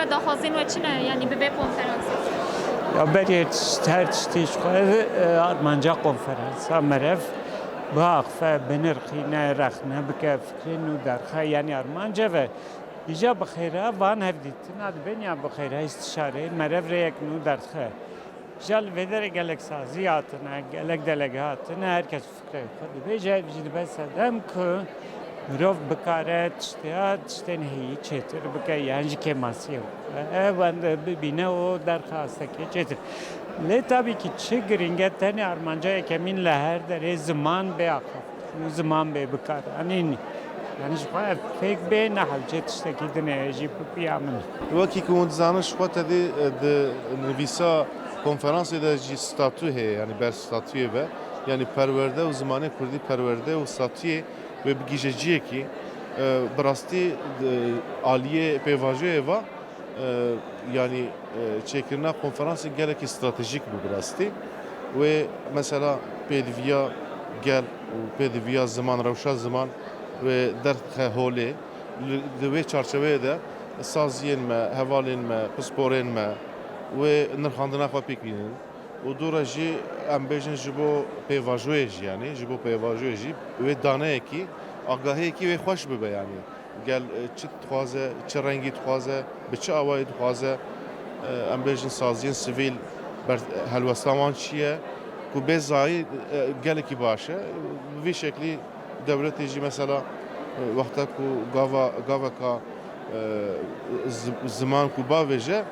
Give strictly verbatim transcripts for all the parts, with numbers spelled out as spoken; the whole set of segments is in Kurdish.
Daxwazên we çi ne, yanî bi vê konferansê? Ya berê tişt, her tiştî ji xwe, e, armanca konferansa merev biaxife, binirxîne, rexne bike, fikrên nû derxe, yanî armanca ve. Îja bi xêra van hevdîtina dibên ya bi xêra îstişareyê merev rêyek nû derdixe. Îja li vê derê gelek sazî hatine, gelek delege hatine, her kes fikrê xwe dibêje, ev jî dibe sedem ku mirov bikare tişteya, tiştên heyî çêtir bike, yan jî kêmasiyê bike. Ev wende bibîne û derxe astekê çêtir. Lê tabî ki çi girîng e, tenê armanca yekemîn li her derê ziman bê axaftin û ziman bê bikaranîn. Yanî ji xwe ev pêk bê, ne hewcê tiştekî din e jî bi piya min. Wekî ku hûn dizanin, ji xwe tevî, e, di nivîsa konferansê de jî statû heye, yanî ber statûyê ve, yanî perwerde û zimanê kurdî perwerde û statûyê wê bigihîje cihekî, e, bi rastî, e, aliyê pêvajoyê ve, e, yanî, e, çêkirina konferansê gelekî stratejîk bû bi rastî. Wê mesela pêdiviya gel û pêdiviya ziman, rewşa ziman wê derxe holê. Li, di wê çarçeveyê de saziyên me, hevalên me, pisporên me wê nirxandina xwe pêk bînin. Û dû re jî em bêjin ji bo pêvajoyê jî, yanî ji bo pêvajoyê jî wê daneyekî, agahiyekî wê xweş bibe, yanî gel, e, çi dixwaze, çi rengî dixwaze, bi çi awayî dixwaze, e, em bêjin saziyên sivîl ber-, helwesta wan çi ye, ku bê zayî, e, gelekî baş e. Bi vî şeklî dewletê jî mesela, e, wexta ku gava, gaveka, e, zi-, ziman ku bavêje,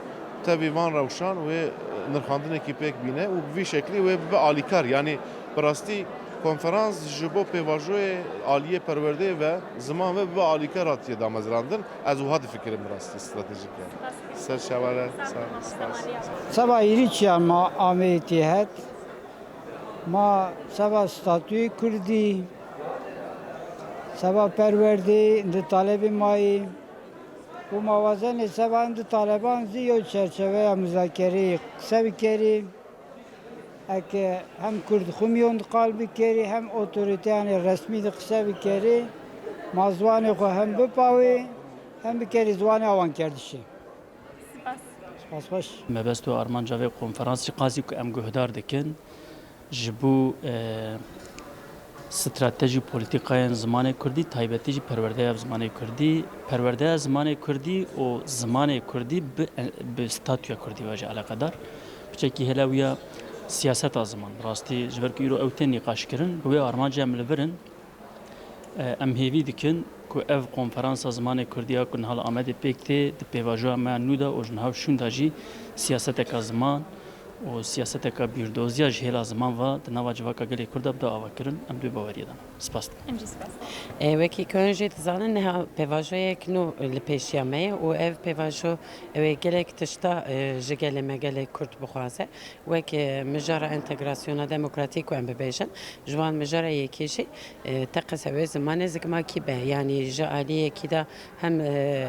tevî van rewşan wê nirxandinekî pêk bîne û bi vî şeklî wê bibe alîkar. Yanî bi rastî konferans ji bo pêvajoyê aliyê perwerdeyê ve, ziman ve bibe alîkar hatiye damezrandin. Ez wiha difikirim bi rastî stratejîk e. Ser çavale, sağ ol, spas. Seba hêrî çiyan ma ameyî têhet. Ma seba statûyê kurdî, seba perwerdê, di talebê mayî û ma wazenê seba di taleban zî yew çerçeveya muzakereyê qise bikerî. Eke hem kurd xwe miyon di qal bikerî, hem otorîteyanê resmî di qise bikerî, ma ziwanê xwe hem bipawê, hem bikerî ziwanê awankerdişê. Spas. Spas xweş. Mebest û armanca vê konferansî qasî ku em guhdar dikin, ji bo, e, stratejî û polîtîkayên zimanê kurdî, taybetî jî perwerdeya zimanê kurdî, perwerdeya zimanê kurdî û zimanê kurdî bi, bi statûya kurdî ve jî eleqedar. Piçekî hêla wî ya siyaseta ziman. Bi rastî ji ber ku îro ew tên nîqaşkirin, bi wê armancê em li vir in. E, em hêvî dikin ku ev konferansa zimanê kurdî ya ku niha li Amedê pêk tê, di pêvajoya me ya nû de û ji niha û şûnda jî siyaseteka ziman û siyaseteka bîrdoziya ji hêla ziman ve di nava civaka gelê Kurd de bide avakirin. Em di wê baweriyê de ne. Spas dikim. Em jî spas dikin. E, wekî ku hûn jî dizanin, niha pêvajoyek nû li pêşiya me ye û ev pêvajo ew ê gelek tişta, e, ji gelê me, gelê Kurd bixwaze. Wek, e, mijara entegrasyona demokratîk ku em bibêjin, ji wan mijara yekê jî, e, teqez ew ê zimanê zikmakî be. Yanî ji aliyekî de hem, e,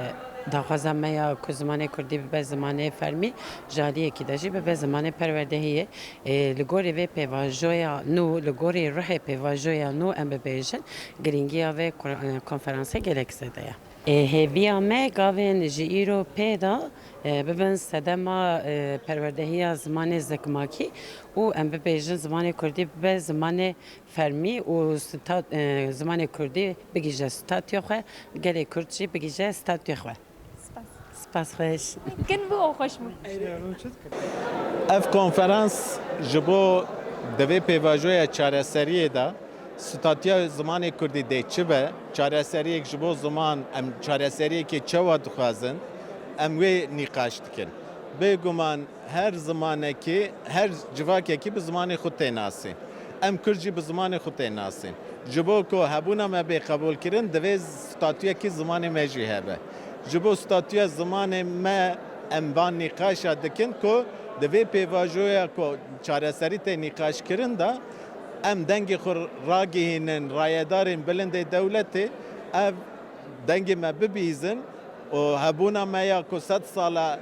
daxwaza me ya ku zimanê kurdî bibe zimanê fermî, ji aliyekî de jî bibe zimanê perwerdehiyê. E, li gorî vê pêvajoya nû, li gorî ruhê pêvajoya nû em bibêjin, girîngiya vê ko-, e, konferansê gelek zêde ye. E, hêviya me gavên ji îro pê de, e, bibin sedema, e, perwerdehiya zimanê zikmakî û em bibêjin zimanê kurdî bibe zimanê fermî û sta-, e, zimanê kurdî bigihîje statûya xwe, gelê kurd jî bigihîje statûya xwe. Spas. Spas xweş. Kin bû û xweş bû. Ev konferans ji bo di vê pêvajoya çareseriyê de statûya zimanê kurdî dê çi be, çareseriyek ji bo ziman, em çareseriyekê çawa dixwazin, em wê nîqaş dikin. Bêguman her zimanekî, her civakekî bi zimanê xwe tê nasîn. Em Kurd jî bi zimanê xwe tê nasîn. Ji bo ku hebûna me bê qebûlkirin, divê statûyekî zimanê me jî hebe. Ji bo statûya zimanê me em van nîqaşa dikin ku di vê pêvajoya ku çareserî tê nîqaşkirin de em dengê xwe ragihînin rayedarên bilindê dewletê, ev dengê me bibîzin û hebûna me ya ku sed sal e,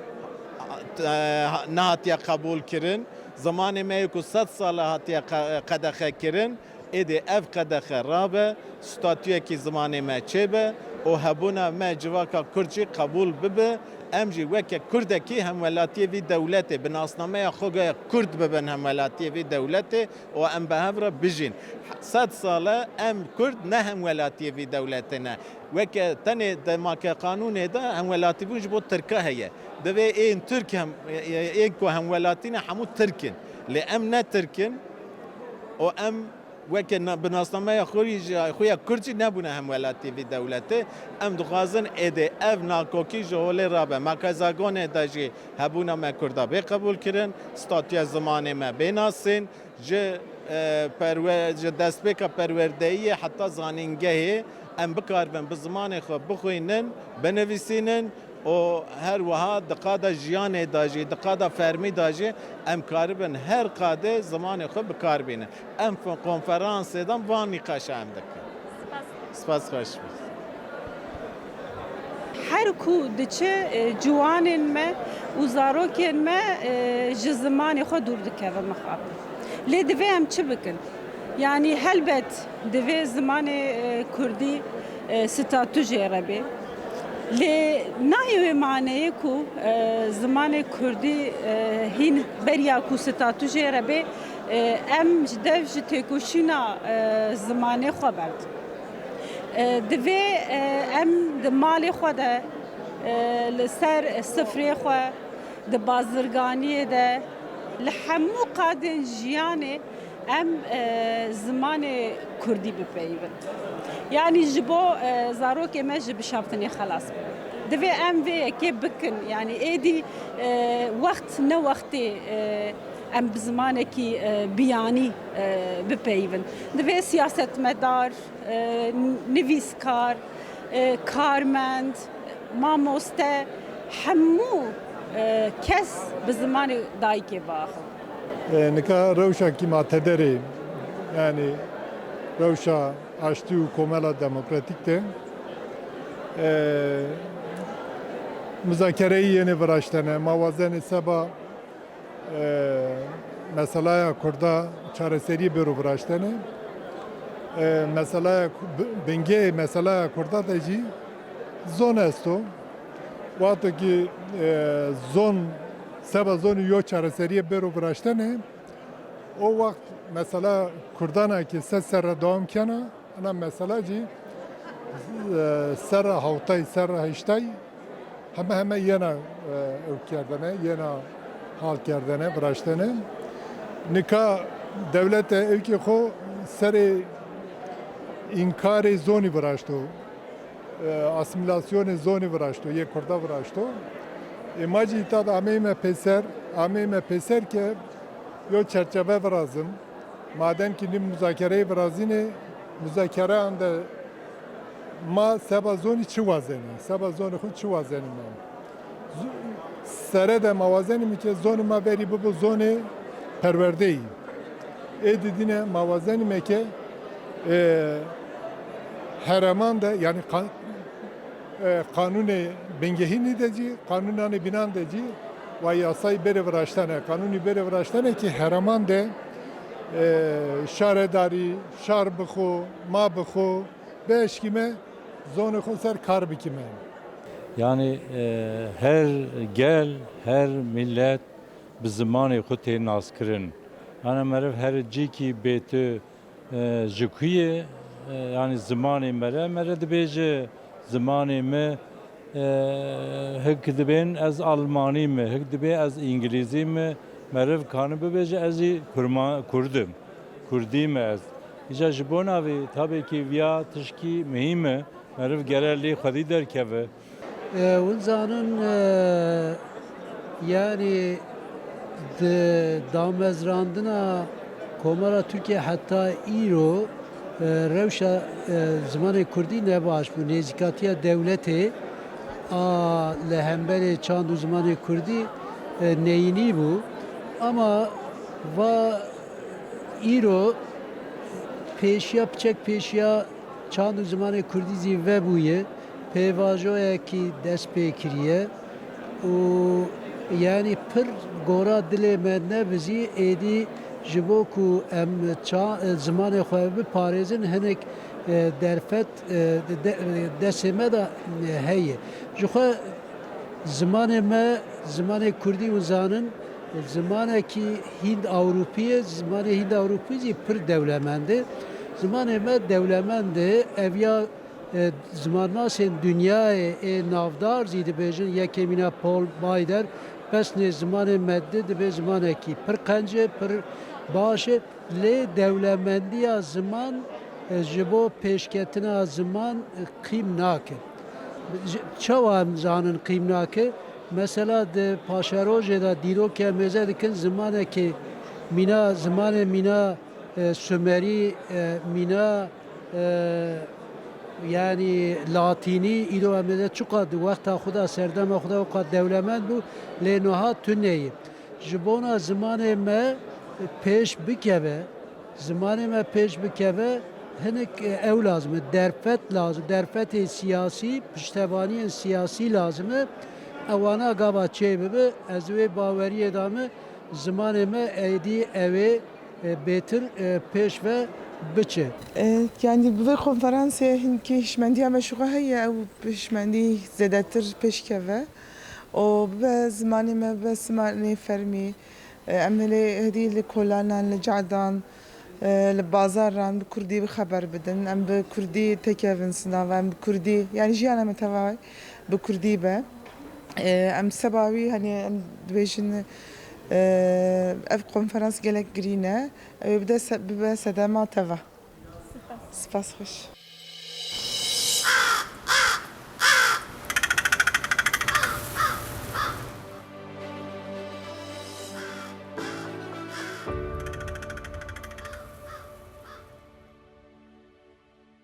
e, nehatiye qebûlkirin, zimanê me yê ku sed sal e hatiye qe-, qedexekirin, Êdî ev qedexe rabe, statuyekî zimanê me çêbe û hebûna me civaka Kurd jî qebûl bibe. Em jî weke Kurdekî hemwelatiyê vî dewletê, bi nasnameya xwe ya Kurd bibin hemwelatiyê vî dewletê û em bi hev re bijîn. Sed sal e em Kurd ne hemwelatiyê vî dewletê ne. Weke tenê dema ke qanûnê de hemwelatîbûn ji bo Tirka heye. Divê ên Tirk hem, ên ku hemwelatî ne hemû Tirk in. Lê em ne Tirk in û em weke na-, bi nasnameya xwe jî, xwe ya Kurd jî nebûne hemwelatî vî dewletê. Em dixwazin êdî ev nakokî ji holê rabe. Me ke zagonê de jî hebûna me Kurda bê qebûlkirin, statûya zimanê me bê nasîn, ji, e, perwe-, ji destpêka perwerdeyiyê heta zanîngehê em bikaribin bi zimanê xwe bixwînin, binivîsînin û her wiha di qada jiyanê de jî, di qada fermî de jî em karibin her qadê zimanê xwe bi kar bînin. Em f-, konferansê de van nîqaşa em dikin. Spas. Spas, xweş be. Her ku diçe, e, ciwanên me û zarokên me, e, ji zimanê xwe dûr dikevin mixabin. Lê divê em çi bikin? Yanî helbet divê zimanê, e, kurdî, e, statû jê re bê. Lê nayê wê maneyê ku, e, zimanê kurdî, e, hîn beriya ku statû jê re bê, e, em ji dev ji têkoşîna, e, zimanê xwe berdin. E, divê, e, em di malê xwe de, e, li ser sifrê xwe, di bazirganiyê de, li hemû qadên jiyanê em, e, zimanê kurdî bipeyivin. Yanî ji bo, e, zarokê me ji bişaftinê xelas bibin. Divê em vê yekê bikin. Yanî êdî, e, wext ne wextê, e, em bi zimanekî, e, biyanî, e, bipeyivin. Divê siyasetmedar, e, nivîskar, e, karmend, mamoste, hemû, e, kes bi zimanê dayikê biaxivin. E, nika rewşa kîmatederê, yanî rewşa aştî û komela demokratîk de, e, muzakereyî yên ê viraştene, ma wazenê seba e, meselaya Kurda çareseriyê bêro viraştene. E, meselaya Ku-, bi-, bingehê meselaya Kurda de jî zon esto. Wexto kî, e, zon, seba zonî yo çareseriyê bêro viraştene, o wext mesela Kurdana kî se serre dewam kena, Ana mesela jî, e, serra hewtay, serra heştay heme heme yena, e, ew kerdene, yena hal kerdene, viraştene. Nika dewlete ewkê xwe serê înkarê zonî viraşto, e, asîmîlasyonê zonî viraşto, yê Kurda viraşto. Ê ma jî îta de ameyme pêser, ameyme pêser ke yo çerçeve virazim. Madem ki nîv muzakereyê virazînê, muzakereyan de ma seba zonî çi wazenî, seba zonê xwe çi wazenî me? Z-, sere de ma wazenî me ke zonê ma verî bibo zonê perwerdeyî. Ê didîne ma wazenî me ke, e, hereman de, yanî kan-, e, qanûnê bingehînî de jî, qanûnanê bînan de jî, wa yasayî bêrê viraştene, qanûnî bêrê viraştene ki hereman de, e, şaredarî, şar bi xwe, ma bi xwe, bi eşkî me zonê xwe ser kar bikî me. Yanî, e, her gel, her millet bi zimanê xwe tê naskirin. Ana meriv her cîkî bê tu E, ji ku ye? E, yanî zimanê me re, me re dibêje zimanê me, e, hik dibên ez almanî me, hik dibê ez îngilîzî me, meriv kane bibêje ez jî kurma-, kurd im, kurdî me ez. Îja ji bona vê tabê kî viya tişkî muhîm e, meriv gere lê xwedî derkeve. E, hûn zanin, e, yanî di damezrandina Komara Tirkiye heta îro, e, rewşa, e, zimanê kurdî ne baş bû. Nêzîkatiya dewletê a li hemberê çand û zimanê kurdî, e, neyînî bû. Ama va îro pêşiya, piçek pêşiya çand û zimanê kurdî zî vebûye, pêvajoyekî dest pê kiriye û yanî pir gora dilê me nebizî êdî Ji bo ku em ça-, zimanê xwe biparêzin, hinek, e, derfet, e, de-, destê me de, e, heye. Ji xwe zimanê me, zimanê kurdî hûn zanin, zimanekî Hînd Ewropî ye, zimanê Hînd Ewropî jî pir dewlemend e. Zimanê me dewlemend e, ev ya e, zimannasên dinyayê ê navdar jî dibêjin, yekê mîna Paul Baider, pesnê zimanê me di dibê zimanekî pir qenc e, pir baş e, lê dewlemendiya ziman, e, ji bo pêşketina ziman, e, qîm nake. Ji, çawa em zanin qîm nake? Mesela di paşerojê de dîrokê em mêze dikin, zimanekê mîna, zimanê mîna, e, Sumerî, e, mîna, e, yanî Latînî, îro em ê de çiqas di wexta xwe de, serdema xwe de weka dewlemend bû, lê niha tune ye. Ji bona zimanê me pêş bikeve, zimanê me pêş bikeve, hinek, e, ew lazim e, derfet lazim, derfetê siyasî, piştevaniyên siyasî lazim e, ewana gava çê bibe, ez wê baweriyê de me, zimanê me êdî ew ê e, bêtir, e, pêş ve biçe. E, yanî bi vê konferansê hinkî hişmendiya me ji xwe heye, ew hişmendî zêdetir pêş keve û bibe zimanê me, bibe zimanê fermî. E, em hê hêdî li kolanan, li cadan, e, li bazaran bi kurdî bi xeber bidin. Em bi kurdî tekevin sinava, em bi kurdî, yanî jiyana me teva bi kurdî be. E, em seba wî, hani em dibêjin, e, ev konferans gelek girîn e. Ew ê bide se-, bibe sedema teva. Spas. Spas xweş.